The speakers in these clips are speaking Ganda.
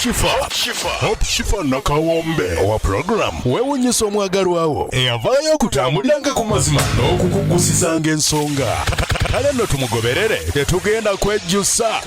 Hope Shifa Nakawombe owa program weewunyisa omwagalwawo eyavaayo okutambuliranga ku mazima n'okukugusizanga ensonga. Kale nno tumugoberere, tetugenda kwejjusa.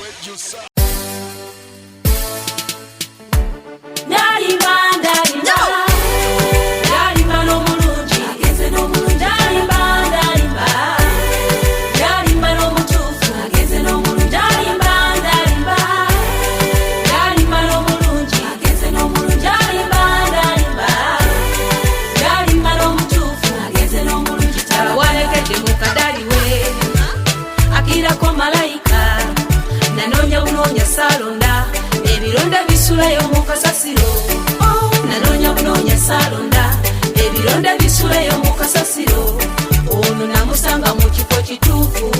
Akirako malayika nanoonya bunoonya saalonda ebironda bisulayo mu kasasiro. Oh, nanoonya bunoonya saalonda ebironda bisulayo mu kasasiro. Ono namusanga mu kifo kituufu,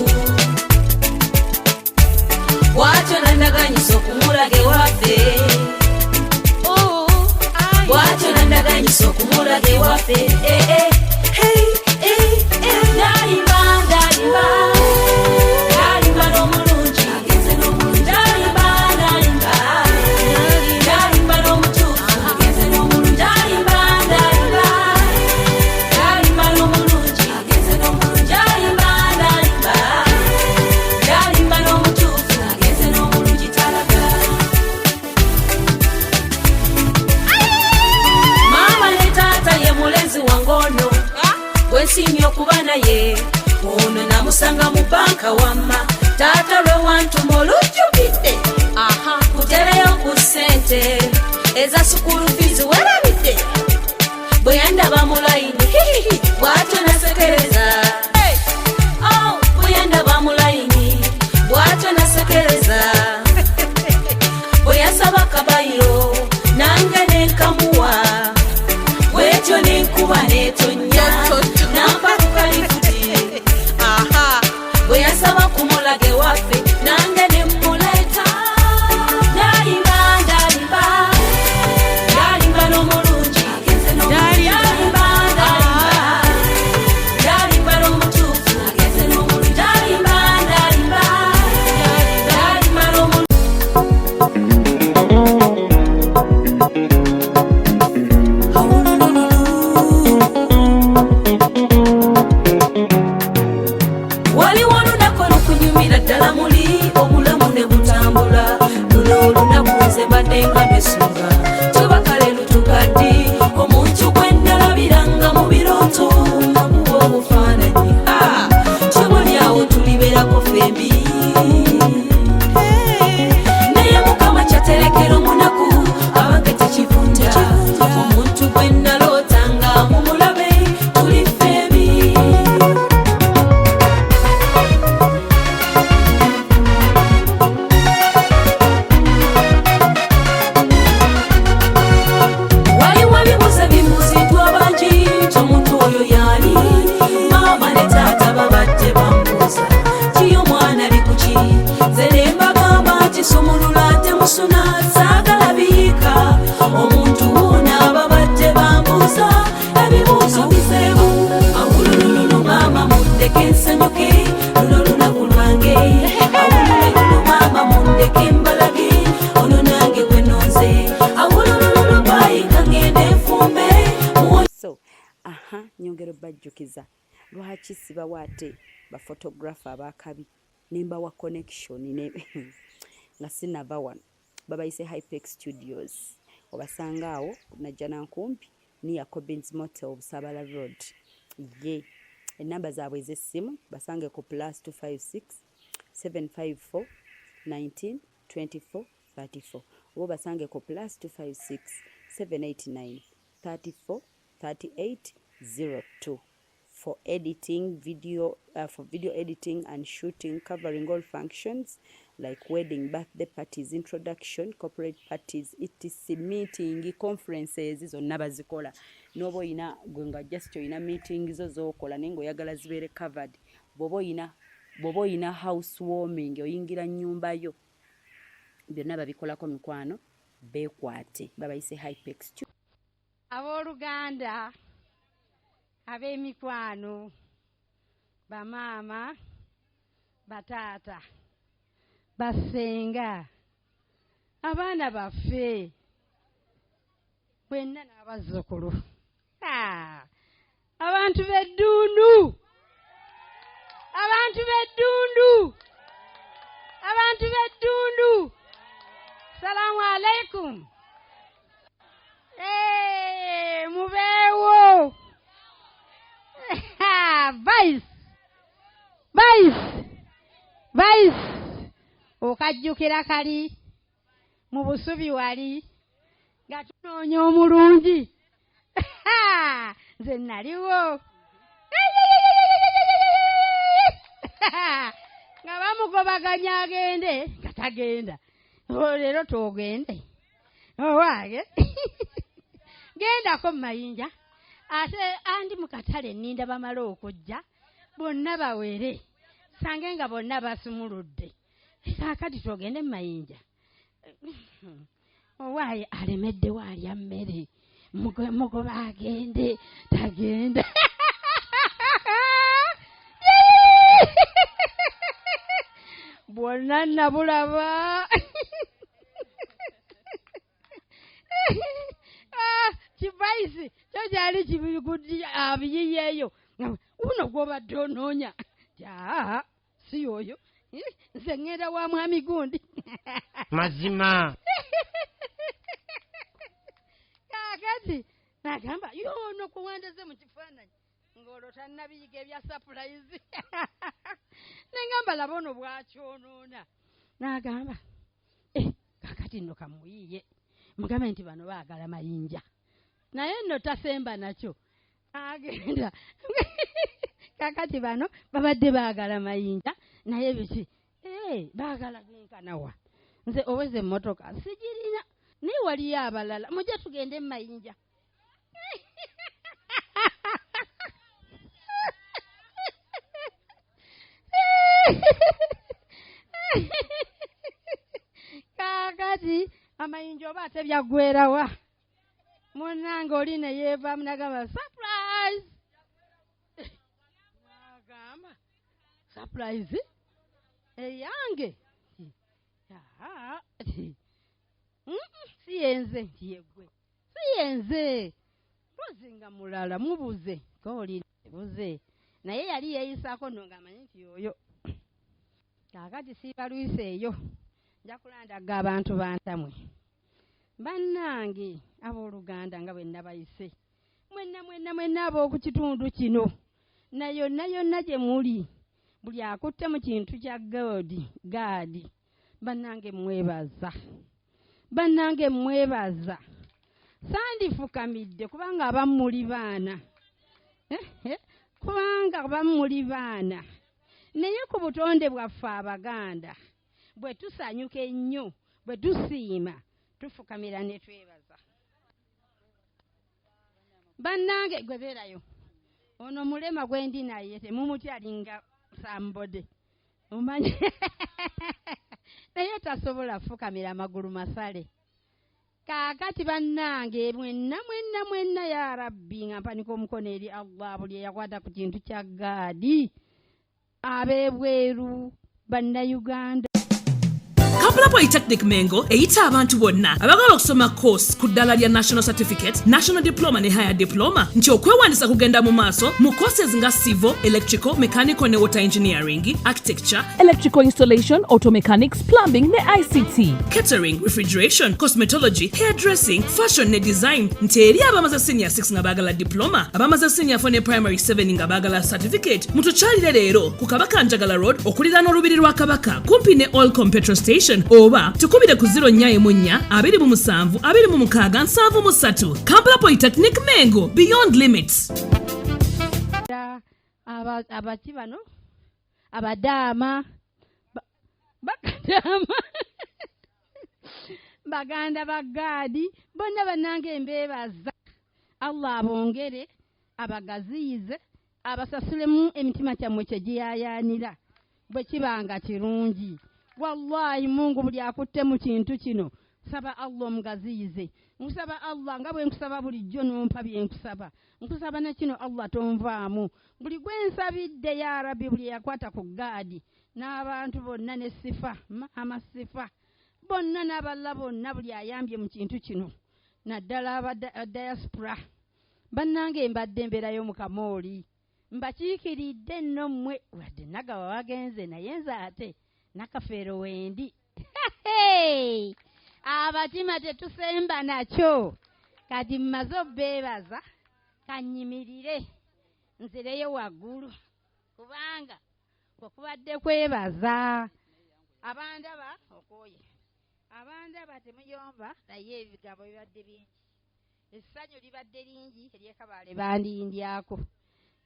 bwatyo nandaganyisa okumulaga ewaffe. Oh, bwatyo nandaganyisa okumulaga ewaffe. Eh, eh, hey, eh, eh. Ndalimba, ndalimba, ndalimba n'omulungi. Ndalimba, ndalimba, ndalimba n'omutuufu. Ndalimba, ndalimba, ndalimba n'omulungi. Ndalimba, ndalimba, ndalimba n'omutuufu. Talaga. Maama ne taata ye mulenzi wange ono gwensiimye okuba naye. Ono namusanga mu banka wamma taata lwe wantuma olujjukidde kutereyo ku ssente eza sukulu fiizi werabidde. Bwe yandaba mu layini, hihihi, bw'atyo nasekereza. Oh, bwe yandaba mu layini bw'atyo nasekereza. Bwe yasaba kabayiro nange nenkamuwa, bwetyo nenkuba netonya nampa ku kalifuti. Bwe yasaba kumulaga ewaffe nange nemuleeta. Ndalimba, ndalimba, ndalimba n'omulungi. Ndalimba, ndalimba, ndalimba n'omutuufu. Ndalimba, ndalimba, ndalimba n'omulungi. Waliwo olunaku olukunyumira ddala muli obulamu ne butambula. Luno olunaku nze mbadde nga nesunga tuba kale lutuka ddi omuntu gwe nalabiranga mu birooto nga muwa obufaananyi. Ha! Tubuli awo tulibeerako ffembi, naye Mukama kyaterekera omunaku abange tekivunda. Omuntu gwe nalootanga mumulabe tuli ffembi. Waliwo ebibuuzo ebibuuziddwa bangi nti omuntu oyo yaani. Maama ne taata babadde bambuuza ki omwana ali ku ki. Nze ne mbagamba nti sumulula temusuna saagala biyiika. Omuntu wuuna babadde bambuuza ebibuuzo bizeemu. Awulululu maama mundeke nsanyuke, luno lunaku lwange. Awulululu maama mundeke mbalage ono nange gwe nonze. Awulululu bayika ngende nfumbe muwo. So aha, nyongera obbajjukiza lwaki sibawa ate baphotographer abakabi nembawa connection ne nga sinava wano. Babayise Hypex Studios, obasanga awo Najjanankumbi near Cobins Motel, Busabala Road. Ye enamba zaabwe ez'essimu basange ku +256 754 19 24 34 oba basange ku +256 789 34 38 02 for editing video, for video editing and shooting, covering all functions like wedding, birthday parties, introduction, corporate parties, etc, meeting, conferences zonna bazikola. N'oba oyina gwe nga just oyina meeting zo z'okola naye ng'oyagala zibeere covered, bw'oba oyina house warming, oyingira nnyumba yo, byonna babikolako. Mikwano, beekwate, babayise Hypex. Abooluganda, ab'emikwano, bamaama, bataata, bassenga. Abaana baffe bwenna n'abazzukulu, abantu b'eddundu, abantu b'eddundu, abantu b'eddundu, salaamu aleikum. Mubeewo. Vice vice vice, okajjukira kali mu busubi wali nga tunoonya omulungi. Nze naliwo nga bamugobaganya agende nga tagenda. Leero toogende owange, gendako mu mayinja, ate andi mu katale nninda bamale okujja bonna bawere, sange nga bonna basumuludde. Kaakati togende mu mayinja. Owaaye alemeddewo alya mmere, mugoba agende tagenda. Bwonna nabulaba. Kivaisi kyo kyali abiyiyeeyo, uno gw'obadde onoonya aa si oyo, nze ŋŋenda wa mwami gundi. Mazima. Kaakati nagamba yono kuwandeze mu kifaananyi ng'olwo tannabiyiga ebya sapulayizi. Nengamba laba ono bw'akyonoona. N'agamba kaakati nno kamuyiye mugambe nti bano baagala mayinja, naye nno tasemba nakyo agenda. Kaakati bano babadde baagala mayinja, naye biki baagala genkanawa. Nze oweza emmotoka sigirina, naye waliyo abalala, mujje tugende mu mayinja. Kaakati amayinja oba ate byaggwerawa, munnange oli ne yeevaamu n'agamba surprise. Agamba surprise eyange si yenze, nti yeggwe si yenze, mpozi nga mulala mubuze kooli buze, naye yali yeeyisaako nno ng'amanyi nti oyo. Kaakati siibalwisa eyo, nja kulandaga abantu bantamwe. Bannange abooluganda nga bwe nabayise mwenna mwenna mwenna ab'oku kitundu kino na yonna yonna gye muli, buli akutte mu kintu kya gaadi, bannange mwebaza, bannange mwebaza. Sandifukamidde kubanga abamu muli baana, kubanga abamu muli baana, naye ku butonde bwaffe Abaganda bwe tusanyuka ennyo, bwe tusiima, tufukamira ne twebaza. Bannange gwe beerayo ono mulema gwe ndi naye temumutya, alinga sambode omanyi. Naye tasobola fukamira amagulu masale. Kaakati bannange mwenna mwenna mwenna, ya Rabbi, nga mpanika omukono eri Allah, buli eyakwata ku kintu kya gaadi, ab'ebweru, Bannayuganda. Kampala Polytechnic Mengo eyita abantu bonna abagala okusoma course ku ddala lya National Certificate, National Diploma ne Higher Diploma nti okwewandiisa kugenda mu maaso mu courses nga civil, electrical, mechanical ne water engineering, architecture, electrical installation, auto mechanics, plumbing ne ICT, catering, refrigeration, cosmetology, hairdressing, fashion ne design. Nti eri abamaze senior 6 nga baagala diploma, abamaze senior 4 ne primary 7 nga baagala certificate, mutukyalire leero ku Kabaka Njagala Road okuliraana olubiri lwa Kabaka kumpi ne Oilcom petrol station, oba tukubire ku 044 27 26 73. Kampala Polytechnic Mengo, beyond limits. Abaki bano abadaama bakadaama baganda ba gaadi bonna bannange mbeebaza. Allah abongere abagaziyize abasasulemu emitima kyammwe kye giyaayaanira bwe kibanga kirungi. Wallahi Mungu buli akutte mu kintu kino, saba Allah omugaziyize. Nkusaba Allah nga bwe nkusaba bulijjo n'ompa bye nkusaba, nkusaba na kino Allah tonvaamu. Buli gwe nsabidde ya Rabbi, buli yakwata ku gaadi n'abantu bonna ne sifa maama sifa. Bonna n'abalala bonna buli ayambye mu kintu kino naddala aba diaspora. Bannange mbadde mbeerayo mu kamooli mbakiikiridde nno mmwe wadde Nagawa wagenze naye nze ate Nakafeero wendi. Abatima tetusemba nakyo. Kati mmaze obbeebaza kannyimirire nzireyo waggulu kubanga kwe kubadde kwebaza. Abandaba okooye, abandaba temuyomba naye ebigambo bibadde bingi, essanyu libadde lingi ery'e Kabaale bandindyako.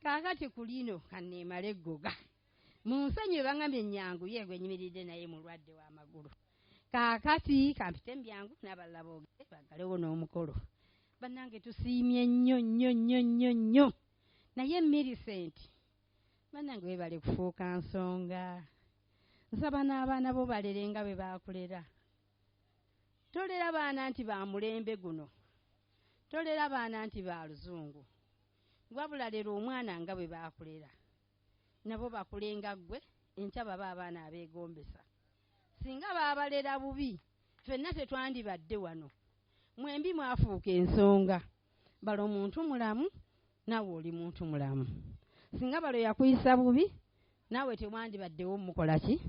Kaakati ku lino kanneemale eggoga. Mu nsonyiwe bangambye nnyanguye gwe nyimiridde naye mulwadde w'amagulu. Kaakati kampite mu byangu n'abalala boogere baggalewo n'omukolo. Bannange tusiimye nnyo nnyo nnyo nnyo nnyo. Naye Millicent bannange weebale kufuuka nsonga. Nsaba n'abaana bo balere nga bwe baakulera. Tolera baana nti ba mulembe guno. Tolera baana nti ba luzungu. Wabula lera omwana nga bwe baakulera. Nabo bakule nga ggwe, enkya babe abaana abeegombesa. Singa baabalera bubi, ffenna tetwandibadde wano. Mwembi mwafuuka ensonga. Balo muntu mulamu, naawe oli muntu mulamu. Singa balo yakuyisa bubi, naawe tewandibaddewo mukola ki?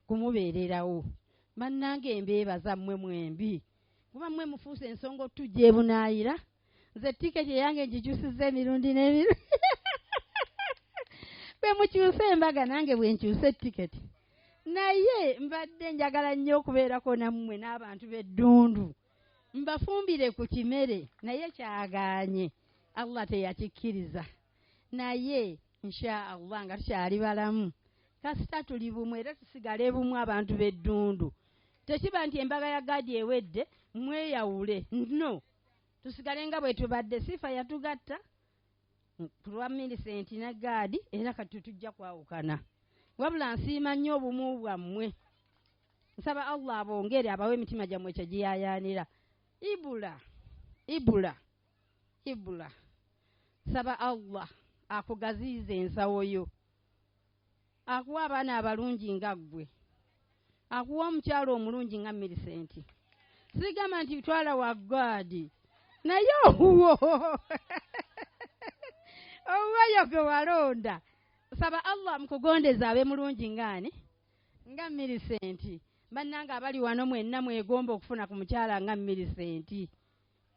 Kumubeererawo. Bannange mbeebaza mmwe mwembi, kuba mmwe mufuuse ensonga otujja ebunaayira. Nze tiketi eyange ngikyusizza emirundi n'emirundi. Bwe mukyuse embaga nange bwe nkyuse tiketi. Naye mbadde njagala nnyo okubeerako nammwe n'abantu b'eddundu. Mbafumbire ku kimere naye kyagaanye. Allah teyakikkiriza. Naye insha Allah nga tukyali balamu kasita tuli bumu era tusigale bumu abantu b'eddundu. Tekiba nti embaga ya Gadi ewedde mweyawule. No. Tusigale nga bwe tubadde. Sifa yatugatta ku lwa Millicent ne Gadi era kati tetujja kwawukana. Wabula nsiima nnyo obumu bwammwe. Nsaba Allah abongere abawe emitima gyammwe kye giyaayaanira. Ibula, Ibula, Ibula. Nsaba Allah akugaziyize ensawo yo. Akuwe abaana abalungi nga ggwe. Akuwe omukyala omulungi nga Millicent. Sigamba nti twala wa God. Naye owuwo. Owuwo yo gwe walonda. Saba Allah amukugondeze abe mulungi ng'ani? Nga Millicent. Bannange abali wano mwenna mwegomba okufuna ku mukyala nga Millicent.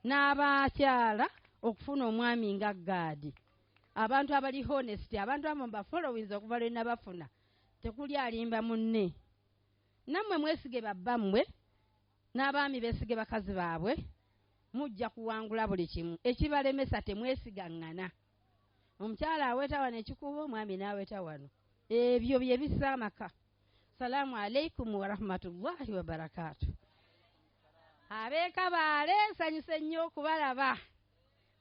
N'abakyala okufuna omwami nga Gad. Abantu abali honest, abantu abo mba followings okuva lwe nabafuna. Tekuli alimba munne. Nammwe mwesige babbammwe, n'abaami beesige bakazi baabwe, mujja kuwangula buli kimu. Ekibalemesa temwesigaŋŋana. Omukyala aweta wano ekikuubo, omwami n'aweta wano. Ebyo bye bissa amaka. Salaamu alaikum warahmatullahi wabarakaatu. Ab'e Kabaale nsanyuse nnyo okubalaba.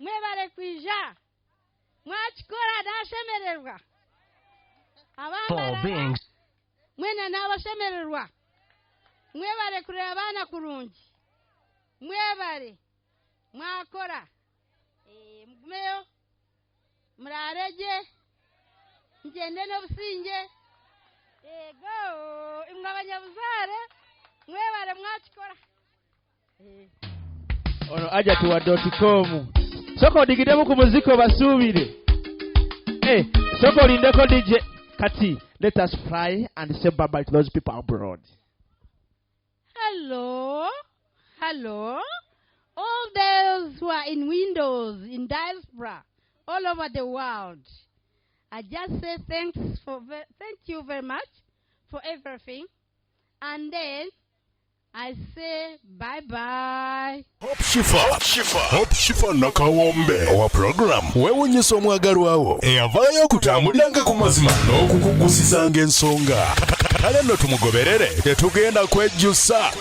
Mwebale kwija. Mwakikola n'ashemererwa. Abambarara mwena n'abashemererwa. Mwebale kurera abaana kurungi. Mwebale. Mwakora. Mugumeyo. Muraare gye. Mugyende n'obusingye. Yego, imwe abanyabuzaare mwebale mwakikora. Ono Hajati wa dot com. Sooka odigidemu ku muziki obasuubire. Sooka olindeko DJ. Kati, let us fly and say bye bye to those people abroad. Hello, hello. All those who are in windows, in diaspora, all over the world. I just say thank you very much for everything. And then I say bye-bye. Hope Shifa, Hope Shifa, Hope Shifa Nakawombe owa program weewunyisa omwagalwawo eyavaayo okutambuliranga ku mazima n'okukugusizanga ensonga. Kale nno tumugoberere, tetugenda kwejjusa.